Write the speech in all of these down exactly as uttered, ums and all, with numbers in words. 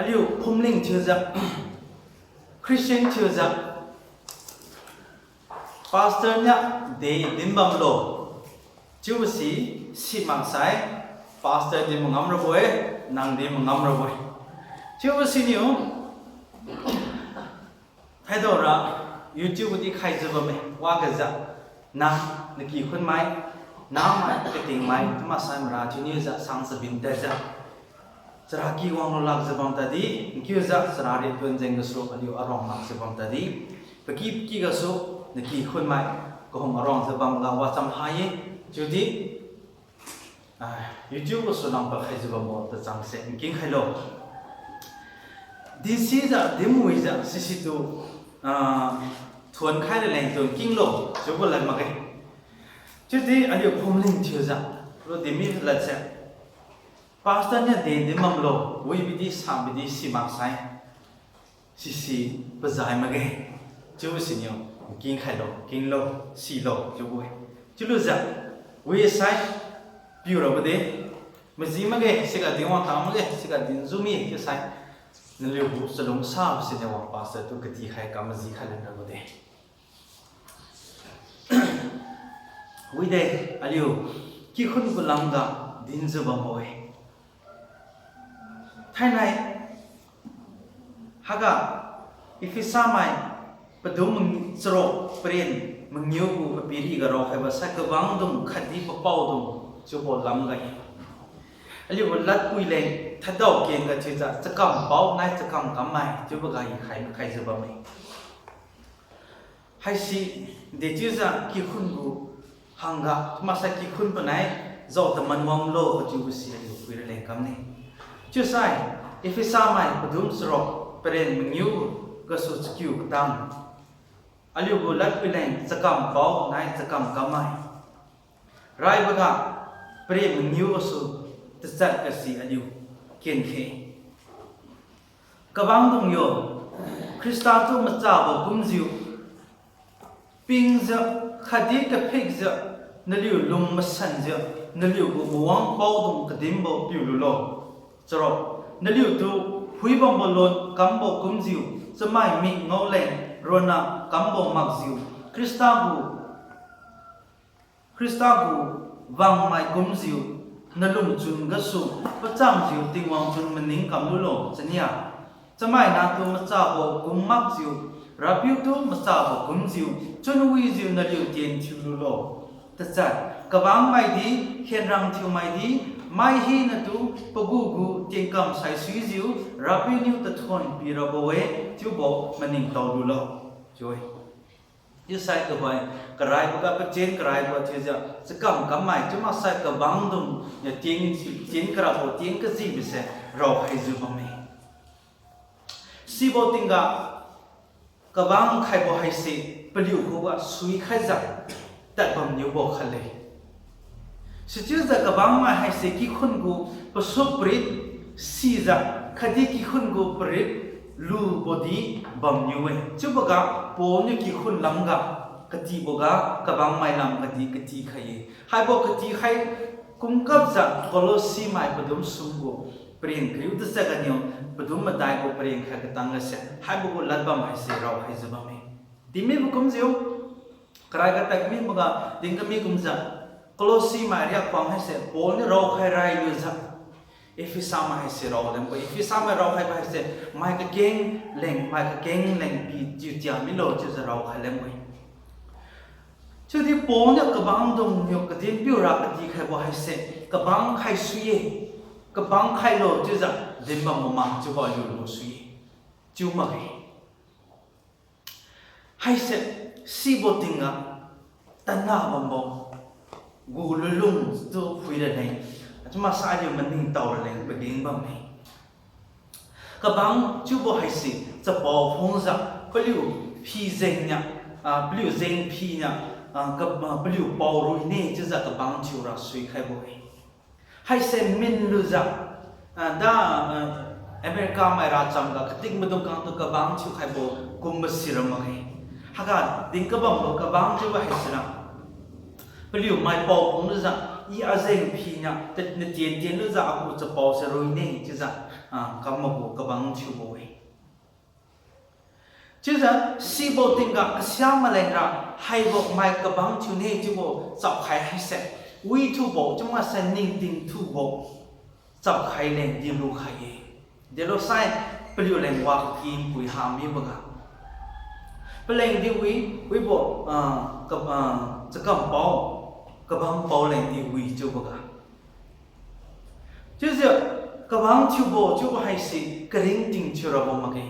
Aliu phumling thiujiu, Christian thiujiu, pastor niu de dinbamlo chiubosi simaksai, pastor di mangam rabo-e, nang di mangam rabo-e. Chiubo siniu, thaidaora, YouTube di khaijiu bamme, waga jiu, nang, nakikhunmai, namai, katingmai, chiumaksai mara thiuniujiu sang sabin tadjiu, charaky wanglu lakjiu bam tadi, nkiujiu chara riton jeng gasu aliu aruang lakjiu bam tadi, paky paky gasu, nakikhunmai, kahum aruangjiu bamga wacham ha-e, chiudi, ah, YouTube gasu lampa khaijiu bambo tachangse nkingkhailo. Dinsijiu, dinmuijiu, sisitu, ah, thuonkhai raleng tu nkinglo chiubo lad makge. Chiudi aliu phumling thiujiu, lu dinmi ladse, pastor niu de dinbamlo, wibidi sabidi simaksai, sisi pazai makge. Chiubo siniu, nkingkhailo, kinglo, silo chiubo-e. Chiulujiu, wisai, piurabo de, maji makge, siga din wangtang makge, siga dinjiu mi chiusai, naliugu chalungsabo siniu wang pastor tu katikhai kam maji khai lan rabo de. Wide, aliu kikhun gu lamga dinjiu bambo-e. Thainai, haiga, Ephesamai padum mang-, charuk paren mangiu gu papiriga raokhaibo sai kabangdung khatdi papaodung chiubo lamga-e. Aliugu ladpui leng thadao kenga chiujiu chakam pao nai chakam kammai chiuboga i khai, khaijiu bamme. Haisi, dechiujiu kikhun gu hangga, chiumaksai kikhun panai, jao taman wanglo kachiubo si aliu phuira leng kamne. Chiusai, Ephesamai padum charuk paren mangiu gasu chakiu katang. Aliugu ladpui leng chakam pao nai chakam kammai. Raiboga, paren mangiu gasu tachat gasi aliu kenkhe. Kabangdung yo, Khrista tu machabo kumjiu, pingjiu, khatdi kaphikjiu, naliu lung masanjiu, naliugu mawang paodung kadinbo piululo. Charuk, naliutu phuibambo lon kambo kumjiu, chamai mik ngao leng ronna kambo makjiu, Khrista gu Khrista gu wangmai kumjiu, nalungchun gasu pachangjiu Tingwang chun maning kamlulo. Chania, chamainatu machabo kum makjiu, Rapiu tu machabo kumjiu, chunwijiu naliu tien thiululo. Tachat, kabangmaidi, khenrang thiumaidi, mai hinatu pagu gu tienkam saisuijiu, Rapiu niu tathuon pirabo-e, chiubo maningtao lulo. Chiu-e. Chiusai tuhoi, karaiboga pachen karaibo chiujiu, chakam kammai, chiumaksai kabangdung, ya tien, tien karabo, tien kajibose, raokhaijiu bamme. Sibo tingga, kabang khaibo haise, paliu khuga suikhaijiu, tadbamniubo khatle. Sichiujiu kabangmai haise kikhun gu pasuk parit sijiu, khatdi kikhun gu parit lubodi bamniu-e. Chiuboga Paul niu kikhun lamga katiboga kabangmai lam kadi katikhai-e. Haibo katikhai kumkapjiu Colossae mai padum sum gu paren kariu tachat ganiu padum madai gu paren khai katang gase haibo gu ladbam haise raokhaijiu bamme. Dinmibo kumjiu, karai katad kamiboga din kami kumjiu, Colossae mai riak pang haise Paul niu raokhai railujiu, Ephesa mai haise rao lembo, Ephesa mai raokhaibo haise mai kakeng leng, mai kakeng leng pi chiutia milo chiujiu raokhai lembo-e. Chiudi Paul niu kabangdung niu kadin piura katikhaibo haise, kabang khai sui-e, kabang khailo chiujiu dinbam mama chiubo aliu lu sui-e, chiu makge. Haise, sibo tingga, tana bambo, gu lulung tu phuira leng, chiumaksai aliu maningtao raleng pageng bamme. Kabang chiubo haise, chapao phungjiu, paliu phi jengniu, ah, paliu jeng phiniu, ah, ka-, ah, paliu paoruine chiujiu kabang thiura suikhaibo-e. Haise minlujiu, ah, da, ah, America mai racham ga kating maidung khangtu kabang thiukhaibo kumbo sira makge. Haiga din kabambo kabang chiubo haisira, paliu mai pao phunglujiu, I azeng phiniu, ta, natien tien lujiu agu chapao se ruine, chiujiu, ah, kam magu kabang thiubo-e. Chiujiu sibo tingga kasia malengra, haibo mai kabang thiune chiubo chapkhai haise, withubo chiu makse ningting thubo chapkhai leng di lukhai-e. Delosai paliu leng wa kakimpui ha miboga, paleng di wi, wibo, ah, ka, ah, chakampao, kabangpao leng di wi chiuboga. Chiujiu kabang thiubo chiubo haise karingting thiurabo makge.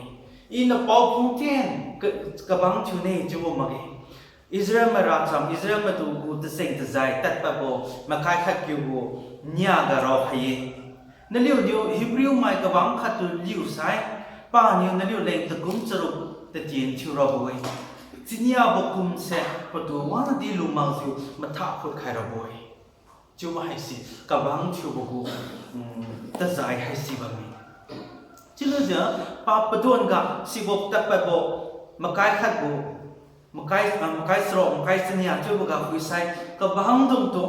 Iniu pao phungtien ka, kabang thiune chiubo makge. Israel mai racham, Israel maitu gu tacheng-tajai tadpadbo makai khat kiu gu niaga raokhai-e. Naliuniu Hebrew mai kabang khattu liusai, paniu naliu leng takum charuk tatien thiurabo-e. Chiniabo kumse patu wadi lumakjiu matha khutkhai rabo-e. Chiubo haise kabang thiubo gu, mm, tajai haisi bamme. Chiulujiu pa padon ga sibo tadpadbo makai khat gu, makai, ah, makai charuk, makai chania chiuboga phuisai, kabangdungtu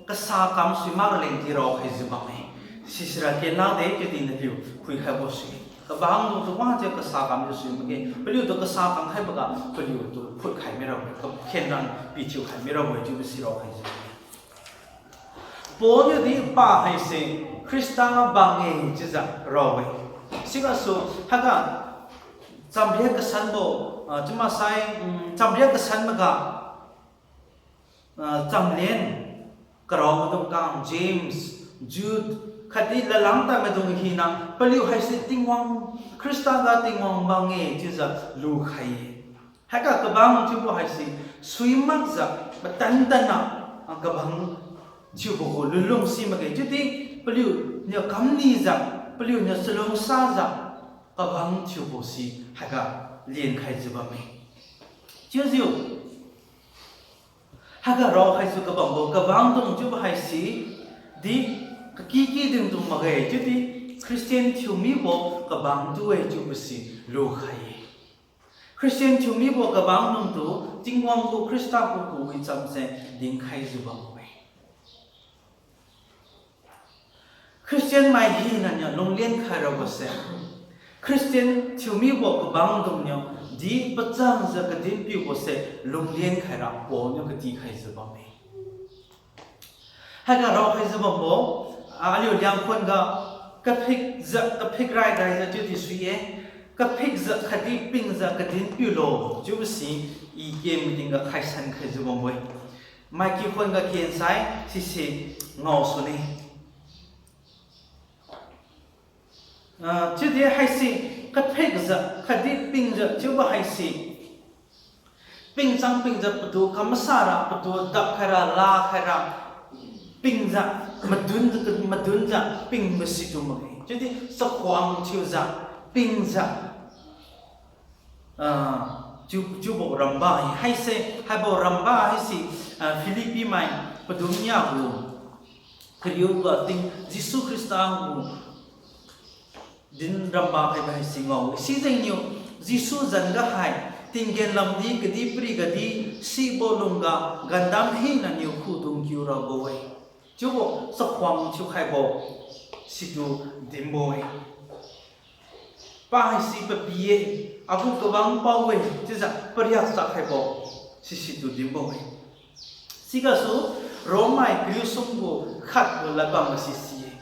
kasa kam sui mak raleng di raokhaijiu bamme. Sisira kenlade chiudi naliu phuikhaibo sui-e. Kabangdungtu wajiu kasa kamjiu sui makge. Paliutu kasa kam khaiboga paliutu phutkhai mirabo-e, kakhenran pithiukhai mirabo-e chiubo si raokhaijiu bamme. Paul niudi pa haise Khrista bang-e chiujiu rao-e. Sigasu haiga chamriat kasanbo, ah, chiumaksai, mm, chamriat kasan maga, ah, chamlen karao maidung kang James, Jude, khatdi lalang tadmaidung hina paliu haise Tingwang, Khrista ga Tingwang bang-e chiujiu lukhai-e. Haiga kabang thiubo haise suimakjiu matantanna, ah, kabang thiubo gu lunlung si makge. Chiudi paliuniu kamnijiu, paliuniu chalungsajiu kabang thiubo si haiga lenkhaijiu bamme. Chiujiu haiga raokhaijiu kabambo kabangdung chiubo haise di kakiki dingdung makge, chiudi Christian thiumibo kabang tu-e chiubo si lukhai-e. Christian thiumibo kabangdungtu Tingwang gu Khrista gu kawi chamse dinkhaijiu bamme. Christian mai hinaniu lunglen khairabo se, Christian thiumibo kabangdungniu di pachangjiu kadin piubose lunglen khaira Paul niu katikhaijiu bamme. Haiga raokhaijiu bambo, ah, aliu Liangkhun ga kaphikjiu, kaphik rai raijiu chiudi sui-e, kaphikjiu khatdi pingjiu kadin piulo chiubo si i kem tingga khaisan khaijiu bambo-e. Mai kikhun ga kensai sise ngao sune. Ah, chiudi haise kaphikjiu khatdi pingjiu chiubo haise, pingchang pingjiu patu kamasara, patu dap khaira, la khaira, pingjiu, madun, madunjiu pingbo situ makge. Chiudi chakhuang thiujiu, pingjiu, ah, chiu, chiubo ramba-e. Haise, haibo ramba haise, ah, Philippi mai padum nia gu kariu ga ting Jesu Khrista gu din ramba khaibo haise ngao-e. Sijengniu Jesu zan ga hai tinggen lamdi kadihpiri gadi sibo lungga gandam hinaniu khudung kiu rabo-e. Chiubo chakhuang thiukhaibo situ dinbo-e. Pa haise papi-e, agu kabang pao-e chiujiu pariak chak khaibo sisitu dinbo-e. Sigasu Rome mai kariusum gu khat gu ladbam ga sisi-e.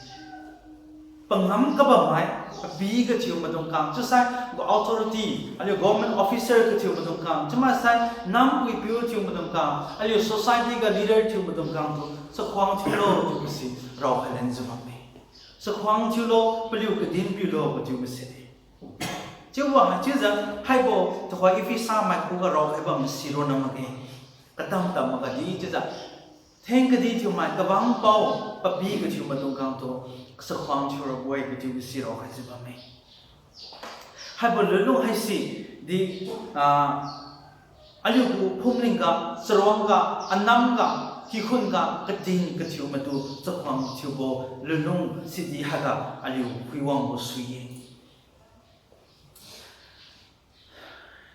Pangam kabammai, papi kathiu maidung kang chiusai gu authority, aliu government officer kathiu maidung kang chiumaksai nampuipiu thiu maidung kang, aliu society ga leader thiu maidung kangtu chakhuang thiulo chiubo si raokhai lanjiu bamme. Chakhuang thiulo, paliu kadin piulo kachiubo side. Chiubo hai chiujiu haibo tuhoi Ephesa mai khuga raokhai bam si ronna makge. Katam tam maga di chiujiu theng kadi thiumai kabang pao, papi kathiu maidung kangtu chakhuang thiu rabo-e kachiubo si raokhaijiu bamme. Haibo lunlung haise di, ah, aliu gu phumling ga, charuang ga, anam ga, kikhun ga kating kathiu maitu chakhuang thiubo lunlung sidi haiga aliu phuiwangbo sui-e.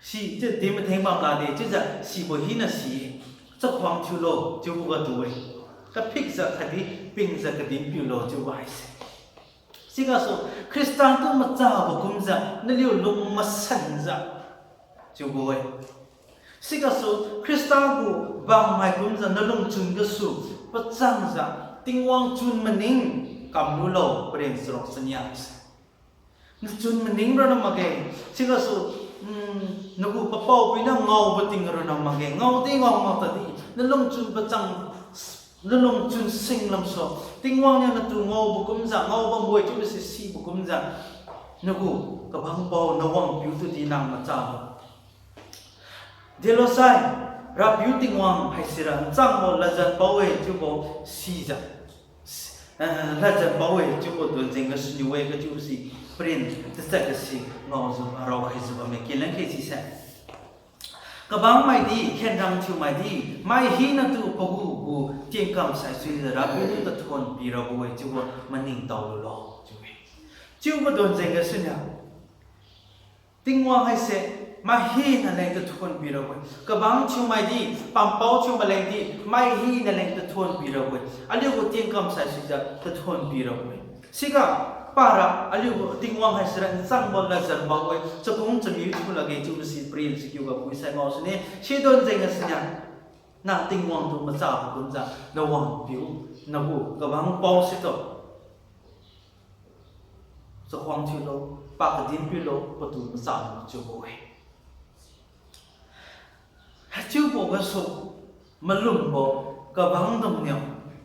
Sichiu di matheng bam lade chiujiu sibo hina si-e, chakhuang thiulo chiubo ga tu-e. Kaphikjiu khatdi pingjiu kadin piulo chiubo haise. Sigasu Khrista tu machabo kumjiu naliu lung masanjiu chiubo-e. Sigasu Khrista gu bangmai kumjiu nalungchun gasu pachangjiu Tingwang chun maning kamlulo, paren charuk chania se. Nachun maning ronna makge, sigasu, mm, nagu papao puina ngaobo ting ronna makge, ngaodi ngao mak tadi, nalungchun pachang, nalungchun singlamsu, Tingwang niu natu ngaobo kumjiu, ngaobambo-e chiubo se sibo kumjiu, nagu kabang pao nawang piu tudi nang machabo delosai, Rapiu Tingwang haisira nchangbo ladjan pao-e chiubo sijiu, eh, ladjan pao-e chiubo donjeng gasuniu-e kachiubo si, paren tachat gasi ngaojiu raokhaijiu bamme, keleng khe sise. Kabangmaidi, khenrang thiumaidi, mai hinatu pagu gu tienkam saisuijiu Rapiu niu tathuon pirabo-e chiubo maningtao lulo chiu-e. Chiubo donjeng gasuniu Tingwang haise mai hina leng tathuon pirabo-e. Kabang thiumaidi, pampao thiu malengdi, mai hina leng tathuon pirabo-e. Aliugu tienkam saisuijiu tathuon pirabo-e. Siga para aliugu Tingwang haisira nchangbo ladjan pao-e, chakung chamiu thiu lakge chiubo si paren chakiuga phuisai ngao sune, si donjeng gasuniu, nang Tingwang tu machabo kumjiu nawang piu, nagu kabang pao situ chakhuang thiulo, pakadin piulo, patu machabo chiubo-e. Haichiubo gasu malumbo kabangdung niu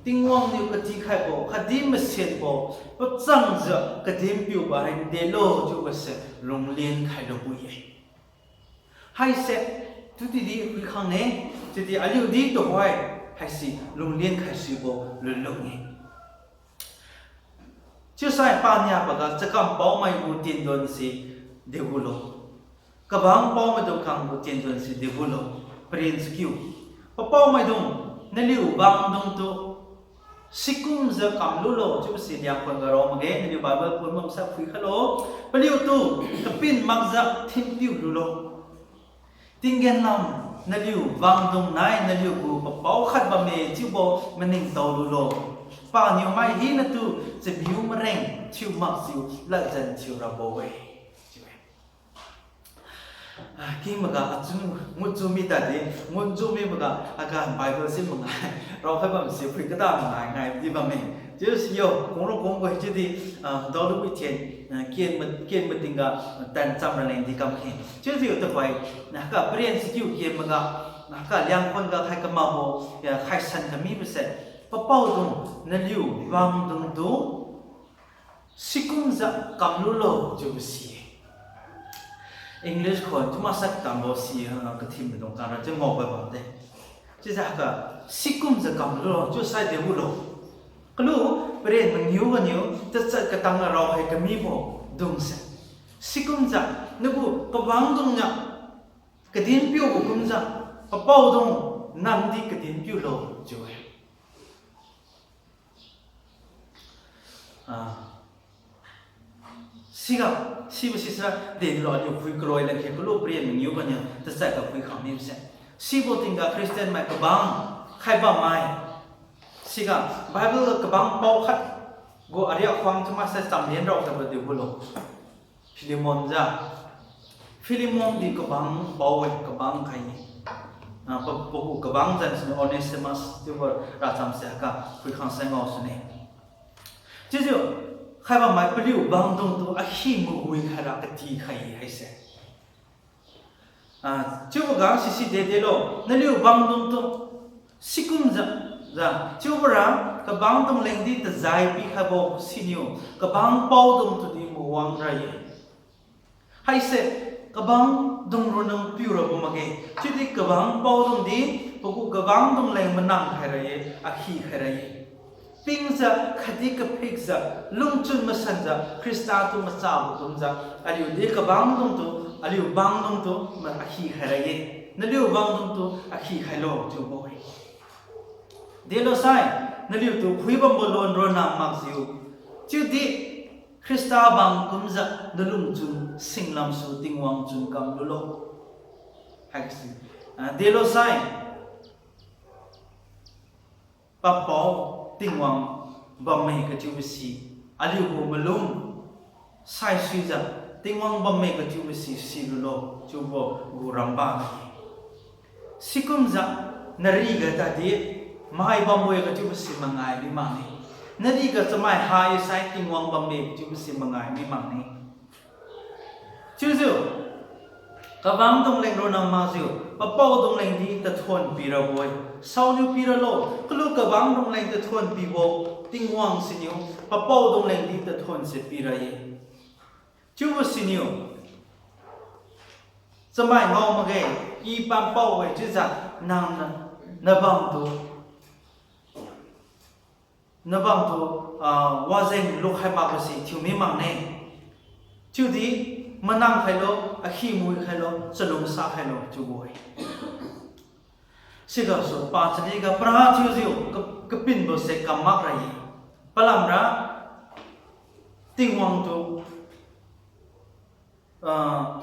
Tingwang niu katikhaibo khatdi masenbo pachangjiu kadin piubo hai ndelo chiubose lunglen khailubo-e. Haise, tutidi phuikhangne, chiudi aliudi tuhoi haise lunglen khaisuibo lunlung-e. Chiusai paniaboga chakam paomai gu tiendon se degulo. Kabang paomaidung khang gu tiendon se degulo. Paren chakiu. Papaomaidung, naliu bangdungtu sikumjiu kamlulo chiubo si Liangkhon ga rao makge, naliu Bible pon bamsai phuikhailo. Paliutu kapin makjiu thinpiu lulo. Tinggen lam, naliu bangdung nai naliu gu papao khat bamme chiubo maningtao lulo. Paniu mai hinatu chamiu mareng thiu makjiu ladjan thiu rabo-e. Chiu-e. Ah, kengmaga achun ngut chu mi tadi, ngut chu miboga aga Bible si mangai raokhai bamse phui kada mangai ngai di bamme. Chiusi yo, kungro kungbo chiudi, ah, daolu mithen, ah, ken ma, ken matingga, ah, tan cham raleng di kamkhe. Chiujiu tuhoi, naka paren chakiu ken maga, naka Liangkhon ga khai kamakbo, ya, khaisan kamibose. Papaodung, naliu bangdungtu sikumjiu kamlulo chiubo si-e. English khon chiumaksai tambo si, ah, kathim maidung kangra chiu ngaokhai bamde. Chiujiu haiga sikumjiu kamlulo chiusai degulo. Kalu paren mangiu ganiu tachat katangga raokhai kamibo dungse. Sikumjiu, nagu kabangdungniu kadin piubo kumjiu, papaodung nangdi kadin piulo chiu-e. Ah, siga, sibo sisira delo aliu phui karoi leng khe kalu paren mangiu ganiu tachat ga phuikhang mibose. Sibo tingga Christian mai kabang khai bammai. Siga Bible ga kabang pao khat gu ariak khuang chiumaksai chamlen raokhaibo degulo. Philemon ja. Philemon di kabang pao-e, kabang khai-e. Ah, pa, pagu kabang jan siniu Onesimus chiubo rachamse haiga phuikhang sai ngao sune. Chiujiu, khai bammai paliu bangdungtu akhi magui khaira katikhai haise. Ah, chiuboga sisi dedelo, naliu bangdungtu sikumjiu, ja, chiubora kabangdung lengdi tajai pikhaibo siniu, kabang paodungtudi mawang ra-e. Haise, kabangdung ronna piurabo makge, chiudi kabang paodungdi, pagu kabangdung leng manang khaira-e, akhi khaira-e. Pingjiu khatdi kaphikjiu, lungchun masanjiu, Khrista tu machabo kumjiu, aliudi kabangdungtu, aliu bangdungtu ma akhi khaira-e. Naliu bangdungtu akhi khailo chiubo-e. Delosai, naliutu phuibambo lon ronna makjiu. Chiudi, Khrista bang kumjiu nalungchun singlamsu Tingwang chun kamlulo. Haisi, ah, delosai. papao Tingwang bamme kachiubo si, aliugu malum saisuijiu, Tingwang bamme kachiubo si silulo chiubo gu ramba-e. Sikumjiu nariga tadi mai bambo-e kachiubo si mangai mi makne. Nariga chamai ha-e sai Tingwang bamme kachiubo si mangai mi makne. Chiujiu, kabang dungleng ronna makjiu, papao dungleng di tathuon pirabo-e. Saoniu piralo, kalu kabang dungleng tathuon pibo Tingwang siniu, papao dungleng di tathuon se pira-e. Chiubo siniu, chamai ngao makge, I pampao-e chiujiu, nang na, nabang tu, nabang tu, ah, wajeng lukhai makbo si thiumi makne. Chiudi, manang khailo, akhi mui khailo, chalungsa khailo chiubo-e. Sigasu pachaliga para thiujiu ka-, kapinbo se kam makra-e. Palamra Tingwang tu, ah,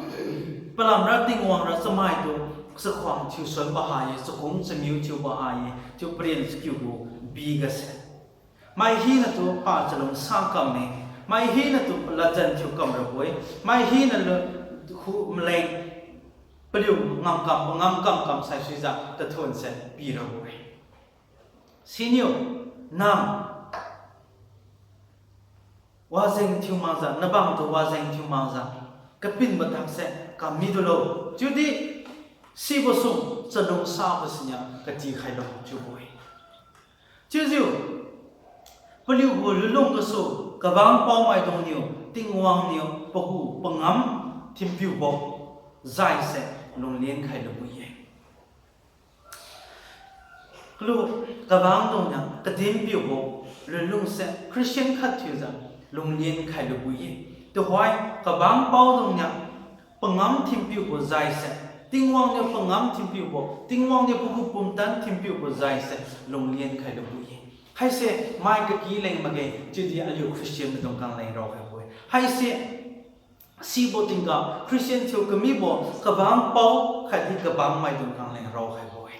palamra Tingwang ra chamai tu chakhuang thiusuan bahai-e, chakung chamiu thiu bahai-e, chiu paren chakiu gu bigase. Mai hinatu pa chalungsa kamme, mai hinatu ladjan thiu kamrabo-e, mai hinatu khu maleng paliu ngamkam, ngamkam kam saisuijiu tathuon se pirabo-e. Siniu, nang wajeng thiu makjiu, nabang tu wajeng thiu makjiu, kapinbo thakse kam midulo. Chiudi, sibo sum chalungsabo siniu katikhailo chiubo-e. Chiujiu, paliugu lunlung gasu, kabang paomaidungniu Tingwang niu pagu pangam thinpiubo jaise lunglen khailubo-e. Kalu kabangdungniu kadinpiubo lunlungse Christian khat thiujiu lunglen khailubo-e. Tuhoi kabang paodungniu pangam thinpiubo jaise, Tingwang niu pangam thinpiubo, Tingwang niu pagu pumtan thinpiubo jaise lunglen khailubo-e. Haise mai kaki leng makge, chiudi aliu Christian maidung khang leng raokhaibo-e. Haise sibo tingga Christian thiu kamibo kabang pao khatdi kabang maidung khang leng raokhaibo-e.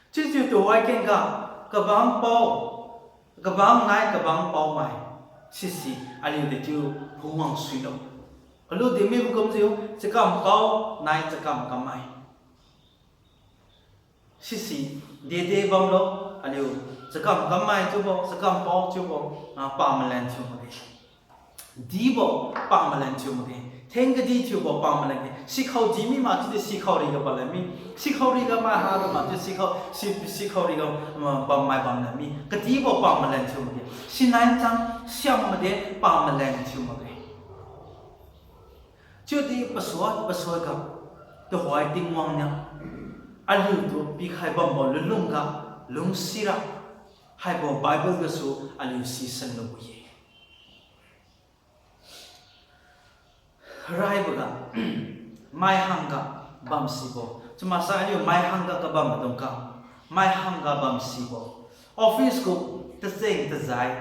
Chiujiu tuhoi kengga kabang pao, kabang nai kabang paomai, sisi aliu dechiu phungwang suilo. Kalu dinmibo kumjiu chakam pao nai chakam kammai. Sisi dede bamlo, aliu chakam kammai chiubo, chakam pao chiubo, ah, pamalan thiu makge. Dibo pamalan thiu makge. Thengkadi thiubo pamalan-e. Sikhao di mi mak chiudi sikhao riga bamlan mi. Sikhao riga mai ha lu mak chiu sikhao, si, sikhao riga, ah, bammai bamlan mi. Kadibo pamalan thiu makge. Sinai chang siam made pamalan thiu makge. Chiudi pasua, pasuaga, tuhoi Tingwang niu aliutu pikhai bambo lunlungga lungsira, haibo Bible gasu aliu sisan lubo-e. Raiboga, mai hangga bamsibo. Chiumaksai aliu mai hangga kabammaidung kang, mai hangga bamsibo. Office gu tacheng-tajai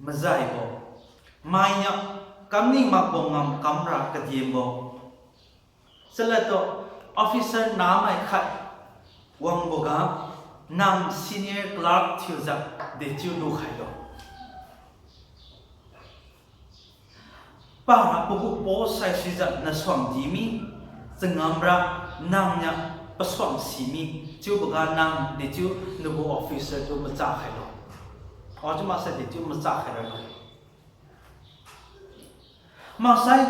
majaibo. Mainiu kamning makbo ngamkamra kadinbo. Chaladtu officer namai khat wangboga nang senior clerk thiujiu dechiu lukhailo. Para pagu post saisuijiu nasuang di mi, changamra nangniu pasuang si mi, chiuboga nang dechiu nagu officer tu macha khailo. Achiu maksai dechiu macha khairalo. Maksai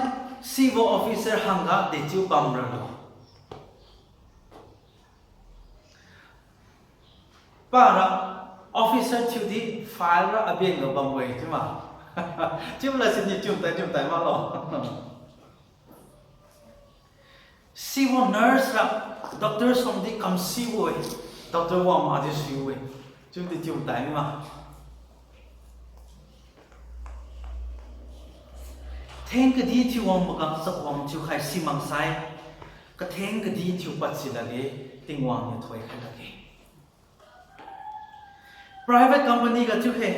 sibo officer hangga dechiu bamralo. Para officer thiudi file ra abenga bambo-e chiu ma. Chiu lasi ni chiumtai chiumtai maklo. Sibo nurse ra doctor suangdi kamsibo-e, doctor wang makdi suibo-e. Chiudi chiumtai mi ma. Theng kadi thiu wangboga chakhuang thiukhai simaksai, katheng kadi thiu pad si lakge, Tingwang niu thoikhai lakge. Private company ga chiukhe,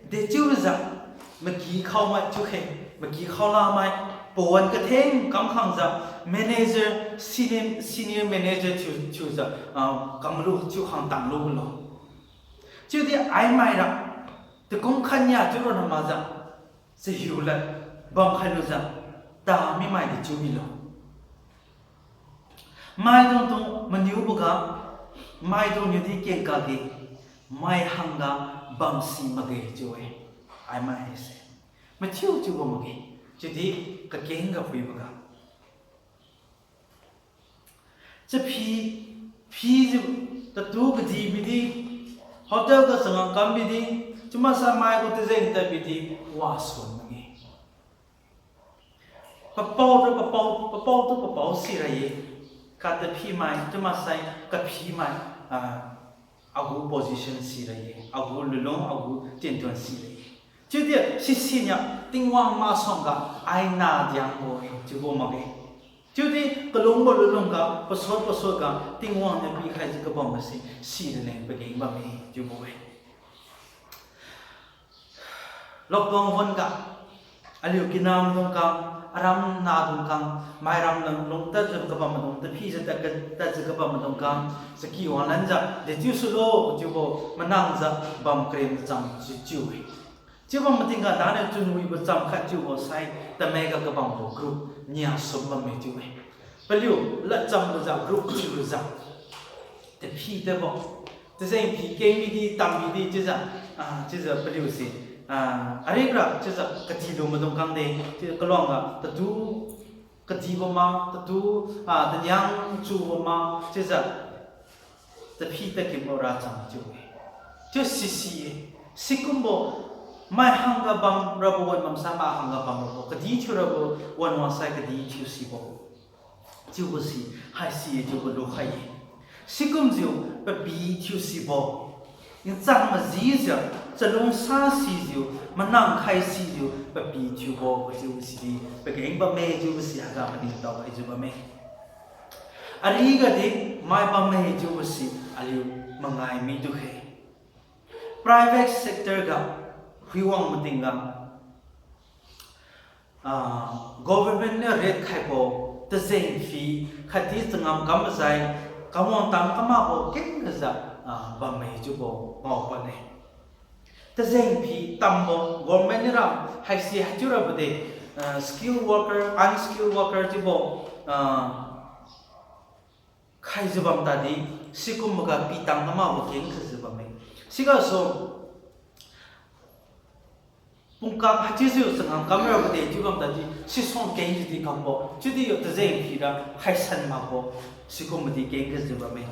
dechiujiu, maky khaomai chiukhe, maky khaolamai, pawan katheng kamkhangjiu, manager, senior, senior manager thiu, thiujiu, ah, kamlu chiu khang tanglulo. Chiudi ai maira, takum khatnia chiu ronna makjiu, chahiu lad bamkhai lujiu, tami mai di chiu milo. Maidungtu maniuboga, maidung niudi kengkakge, mai hangga bamsi makge chiu-e. Ai mai haise mathiu chiubo makge, chiudi kakengga phuiboga. Chaphi, phijiu, tatu kadibidi, hotel ga changam kambidi, chiumaksai mai gu tajeng tadbidi, wasuan makge. Papao tu papao, papao tu papao sira ye. Kataphimai, chiumaksai kaphimai, ah, agu position sira ye. Agu lulung, agu tientuan sira ye. Chiudi sisiniu Tingwang masuangga ai nadiangbo-e chiubo makge. Chiudi kalungbo lulungga, pasot pasotga Tingwang niu pikhaijiu kabambose, sira leng pageng bamme chiubo-e. Lockdown wan-ga, aliu kinamaidung kang, aram nadung kang, mairam lung, lungtadjiu kabammaidung, taphijiu tad, tadjiu kabammaidung kang, chaky wanglanjiu dechiu sulo chiubo manangjiu bam karem cham chiu-e. Chiubam matingga naniu chunwibo cham khat chiubo sai, tameiga kabambo group nia sum bamme chiu-e. Paliu ladcham lujiu group chiulujiu, taphi tadbo, tajeng phi keng midi, tam midi chiujiu, ah, chiujiu paliuse, ah, arigra chiujiu katilu maidung kangde, chiujiu kaluangga tatu kadibo ma, tatu, ah, taniang chubo ma, chiujiu taphi tadkinbo racham chiu-e. Chiu sisi-e, sikumbo, mai hangga bamrabo wan bamsai mai hangga bamrabo, kadi thiurabo wan wangsai kadi thiusibo. Chiubo si, haisi-e chiubo lukhai-e. Sikumjiu papi thiusibo, nchang majijiu, chalungsa sijiu, manang khai sijiu papi thiubo kachiubo sidi pageng bamme chiubo si haiga maningtao khaijiu bamme. Arigadi mai bamme chiubo si aliu mangai midu khe. Private sector ga phuiwang matingga, ah, government niu rate khaibo tajeng phi khatdi changam kam majai, kamwang tang kamakbo kenggajiu, ah, bamme chiubo ngao padne. Tajeng phi tambo government niura haisi haichiurabo de, ah, skilled worker, unskilled worker chiubo, ah, khaijiu bam tadi, sikumboga pitang kamakbo kengkhajiu bamme. Sigasu pungkak haichiujiu changam kamrabo de chiu bam tadi, sisuang kengjiudi kambo chiudi tajeng phira khaisan makbo, sikumbodi kengkhajiu bamme.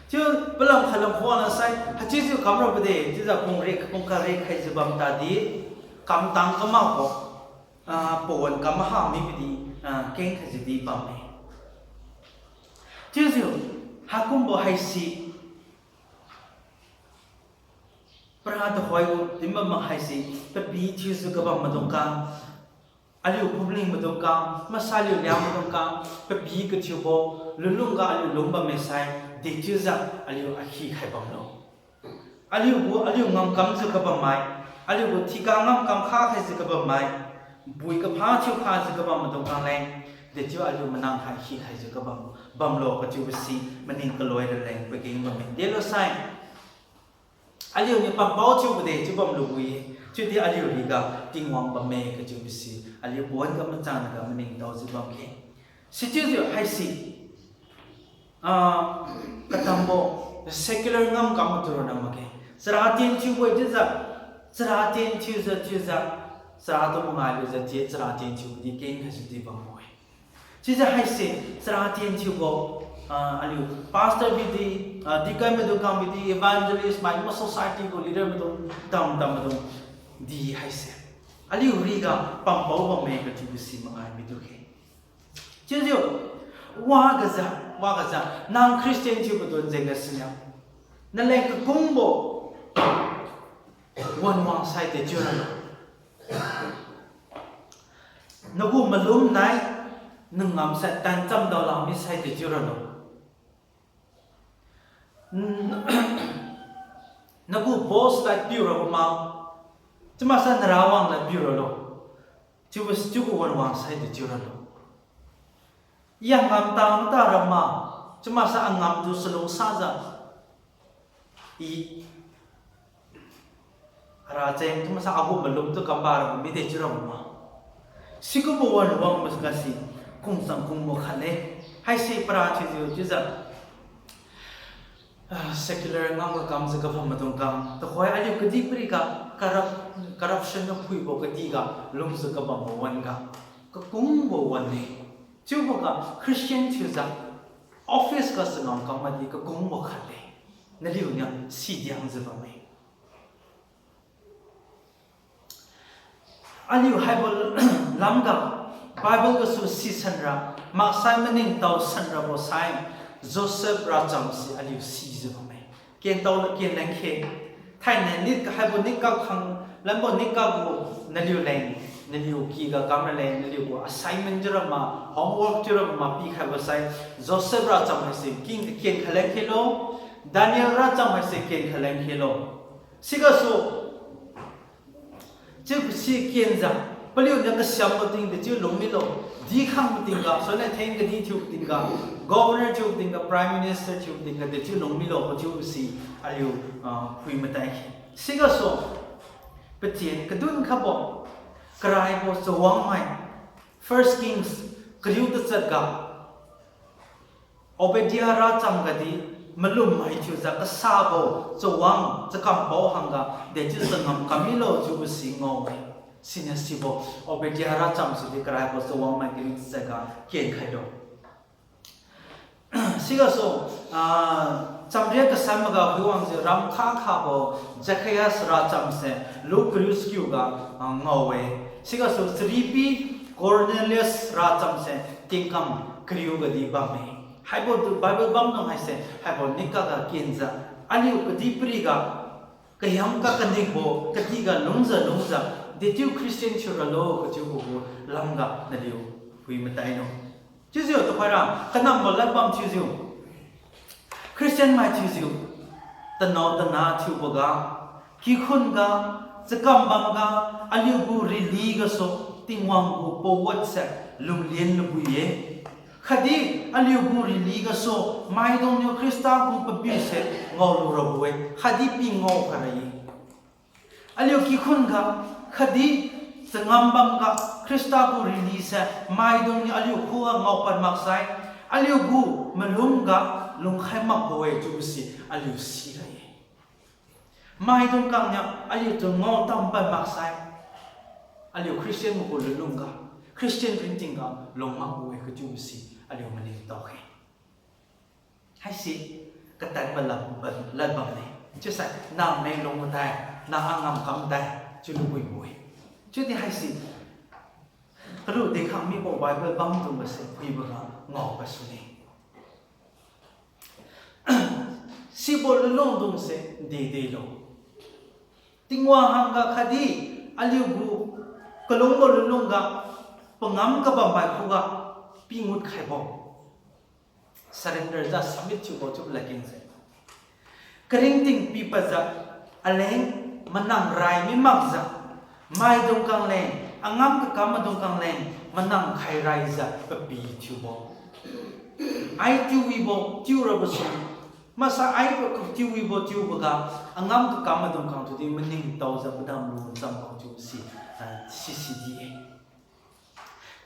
Chiu palam khalam khuang lasai haichiujiu kamrabo de chiujiu pungre, pungkak re khaijiu bam tadi, kamtang kamakbo, ah, pawan kam maha mibodi, ah, kengkhaijiudi bamme. Chiujiu haikumbo haisi, para tuhoibo dinbam haise, papi thiujiu kabam maidung kang, aliu phumling maidung kang, masaliu Liangmai maidung kang papi kathiubo, lunlungga aliu lung bamme sai, dechiujiu aliu akhi khai bamlo. Aliugu aliu ngamkamjiu kabammai, aliugu thika ngamkam kha khaijiu kabammai, bui kapha thiu khajiu kabam maidung kang leng, dechiu aliu manang khai khi khaijiu kabam, bamlo kachiubo si maning kaloi raleng pageng bamme. Delo sai aliuniu pampao thiubo de chiu bamlu-e, chiudi aliu riga Tingwang bamme kachiubo si aliu pawan ga machangga maningtaojiu bamkhe. Sichiujiu haise, ah, katambo secular ngamkam matu ronna makge. Chara tien thiubo-e chiujiu, chara tien thiujiu chiujiu, chara tu mangai lujiu chi chara tien thiubodi keng khaijiudi bambo-e. Chiujiu haise chara tien thiubo, ah, aliu pastor bidi, ah, deacon maidung kang bidi, evangelist mai, ma society gu leader maidung, dam dam maidung di haise aliu riga pampao bamme kachiubo si mangai midu khe. Chiujiu, wagajiu, wagajiu, nang Christian thiubo don jengga siniu, naleng kakungbo wan wang sai de chiu ralo. Nagu malum nai, nangam sai tancham daola mi sai de chiu ralo. Nagu boss lad piu rabo ma, chiumaksai narawang lad piu ralo. Chiubo, chiubo wan wang sai de chiu ralo. I angam tang ta rama, chiumaksai angam tu salungsajiu, i Ara cheng tu masa agu malum tu kamba ra mide chiura ma. Sikumbo wan wang mas gasi, kung sang kungbo khat le. Haise para thiujiu chiujiu, ah, secular ngam ga kamjiu kabam maidung kam, tuhoi aliu kadihpiri ga corrup-, corruption na phuibo kadih ga lungjiu kabambo wan ga, kakungbo wan le. Chiubo ga Christian thiujiu office ga changam kam madi kakungbo khat le. Naliu niu sidiangjiu bamme. Aliu haibo lamga Bible gasu sisanra, maksai maningtao sanrabo sai, Joseph racham se aliu sijiu bamme. Kentao la ken leng khe. Thainai nit haibo nitka khang, lambo nitka gu naliu leng, naliu kyga kam raleng, naliu gu assignment chiura ma, homework chiura ma pikhaibo sai, Joseph racham haise ken, ken khaleng khelo, Daniel racham haise ken khaleng khelo. Sigasu, chiu si kenjiu, paliuniu kasiambo tingga chiu lung milo, dikhangbo tingga, soniu theng kadi thiubo tingga, governor thiubo tingga, prime minister thiubo tingga, dechiu lung milo, kachiu si aliu, ah, phui matai khe. Sigasu, patien kadun khabo, karaibo chawangmai, First Kings, kariu tachat ga, Obadiah racham gadi, malummai thiujiu kasabo, chawang, chakampao hangga, dechiu changam kam milo chiubo si ngao-e. Siniu sibo, Obadiah racham sidi karaibo chawangmai kariu tachat ga kenkhailo. Sigasu, ah, chamria kasan maga phuiwangjiu ramkha khabo Zacharias racham se Luke kariu chakiu ga, ah, ngao-e. Sigasu charipi Cornelius racham se tingkam kariu gadi bamme. Haibo tu Bible bamdung haise, haibo nitka ga kenjiu, aliu kadihpiri ga, kahiam kakaningbo, kadih ga lungjiu lungjiu, dechiu Christian thiuralo kachiubo gu lamga naliu phui matailo. Chiujiu tuhoira, kanambo ladbam thiujiu, Christian mai thiujiu, tanao tana thiuboga, kikhun ga, chakam bamga, aliu gu rili gasu, Tingwang gu pawatse lunglin lubo-e. Khatdi aliu gu rili gasu, maidungniu Khrista gu papiu se ngaolu rabo-e, khatdi pi ngao khaira-e. Aliu kikhun ga, khatdi changam bamga, Khrista gu rili se maidungniu aliu khuga ngaopad maksai, aliu gu malum ga lungkhai makbo-e chiubo si aliu sira-e. Maidung khangniu aliutu ngao tampad maksai, aliu Christian magu lunlung ga, Christian ringting ga lung makbo-e kachiubo si aliu maningtao khe. Haise, katanbo lam, ladbamne. Chiusai, nang meng lung matai, nang angam kam tai, chiulu puibo-e. Chiudi haise, kalu dekhang mibo Bible bamdungbo se phuiboga ngao gasune. Sibo lunlungdung se dedelo. Tingwang hangga khatdi aliu gu kalungbo lunlung ga pangam kabam mai khuga pingut khaibo. Surrender jiu submit thiubo chiubo ladkeng se. Karingting pipadjiu aleng manang rai mi makjiu, maidung khang leng, angam kakam maidung khang leng manang khai raijiu papi thiubo. Ai tiuwibo tiurabosui, masa ai tiuwibo tiuboga, angam kakam maidung khang tudi maningtaojiu padam lu chambo chiubo si, ah, sisi di-e.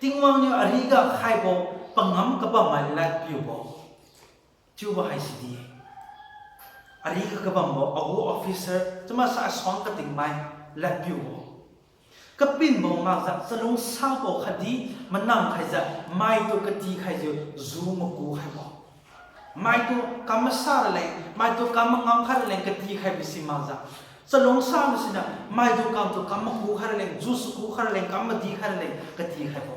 Tingwang niu ariga khaibo pangam kabam mai ladpiubo chiubo haisi di-e. Ariga kabambo agu officer, chamasa asuang katingmai ladpiubo. Kapinbo makjiu chalungsabo khatdi manang khaijiu maitu katikhaijiu ju maku khaibo. Maitu kam masa raleng, maitu kam mangam khai raleng katikhaibo si makjiu, chalungsabo siniu maitu kamtu kam maku khai raleng, ju saku khai raleng, kam madi khai raleng katikhaibo.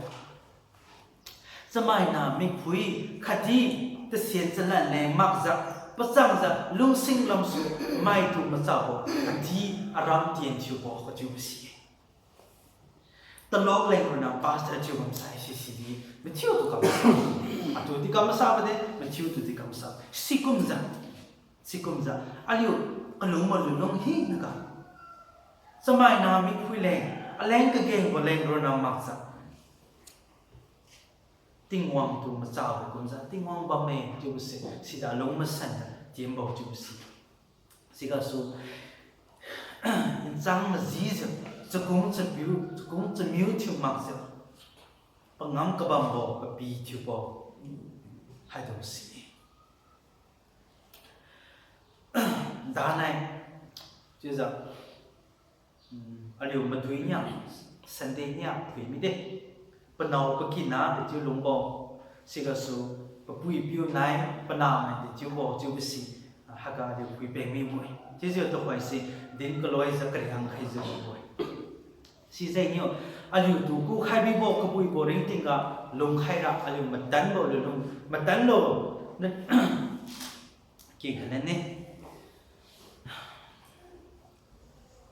Chamaina mikphui khatdi tasien chalan leng makjiu, pachangjiu lungsing lamsu maitu machabo khatdi aram tien thiubo kachiubo si-e. Talok leng ronna pastor thiu bamsai sisi di, mathiutu kam masa. Atudi kam masabo de, mathiutudi kam masa. Sikumjiu, sikumjiu, aliu kalungbo lunlung hinaga, chamaina mikphui leng, aleng kagengbo leng ronna makjiu, Tingwang tu machabo kumjiu, Tingwang bamme chiubo se, sida lung masanjiu tienbo chiubo si. Sigasu, nchang majijiu, chakung chapiu, chakung chamiu thiu makjiu, pangam kabambo papi thiubo haidung si-e. Danai, chiujiu, mm, aliu madui nia, Sunday nia phui mide. Panao pakina dechiu lungbo, sigasu papui piu nai, panamai dechiubo chiubo si, ah, haiga aliu phuipeng mibo-e. Chiujiu tuhoise din kaloijiu kariang khaijiu mibo-e. Sijengniu, aliutu kukhai bibo kabuibo ringtingga lungkhaira aliu matanbo lunlung, matanlo, na, kikhanane.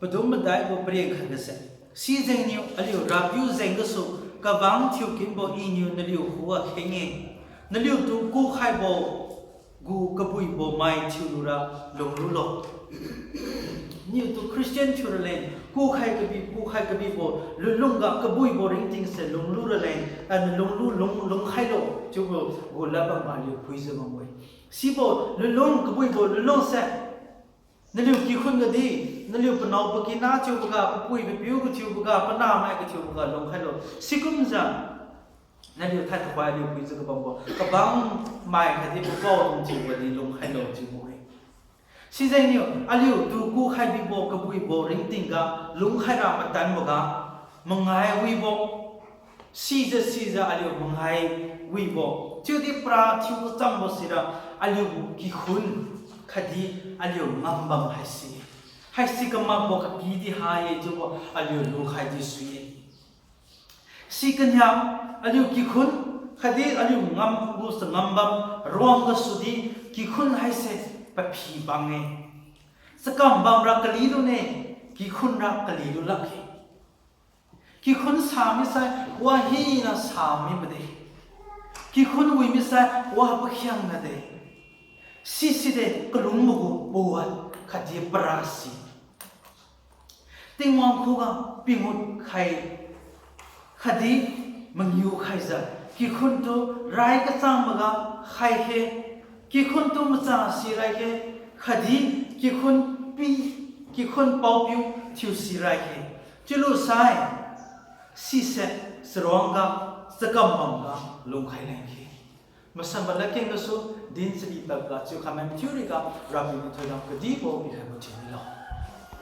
Padum madai gu pariang khat gase. Sijengniu aliu Rapiu jeng gasu kavang thiukinbo Iniu naliu khuga kheng-e. Naliutu kukhaibo gu kabuibo mai thiulura lunglulo. Niutu Christian thiuraleng, kukhai kabi, kukhai kabibo lunlungga kabuibo ringtingse lunglu raleng, ah, nalunglu lung, lungkhailo, chiubo gu ladbam aliu phuijiu bambo-e. Sibo lunlung, kabuibo lunlungse, naliu kikhun gadi, naliu panao pakina thiuboga, papui papiu kathiuboga, panamai kathiuboga lungkhailo. Sikumjiu naliu thai tuhoi aliu phuijiu kabambo, kabang mai khatdi pakao dung thiubodi lungkhailo chiubo-e. Sijengniu aliutu kukhai bibo kabuibo ringtingga lungkhaira matanboga, mangai wibo, sijiu sijiu aliu mangai wibo, chiudi para thiu kachambo sira aliu kikhun khatdi aliu ngambam haise. Haise kamakbo kapidi ha-e chiubo aliu lukhai di sui-e. Sikania, aliu kikhun khatdi aliu ngam gu changambam ruang gasudi kikhun haise paphi bang-e. Chakam bamra kalilune, kikhunra kalilu lakge. Kikhun sa misai wa hina sa mi made. Kikhun wi misai wa pakhiangna de. Siside kalung magu pawan khatdi parasi. Tingwang khuga pingut khai khatdi mangiu khaijiu, kikhun tu rai kachang maga khai khe, kikhun tu macha si rai khe, khatdi kikhun pi, kikhun paopiu thiu si rai khe. Chiulusai, sise charuangga, chakam bamga lungkhai leng khe. Masanbo ladkeng gasu, din chari tadga chiu khamai mathiu riga, Rapiu niu thoidam kadibo pikhaibo thiu milo.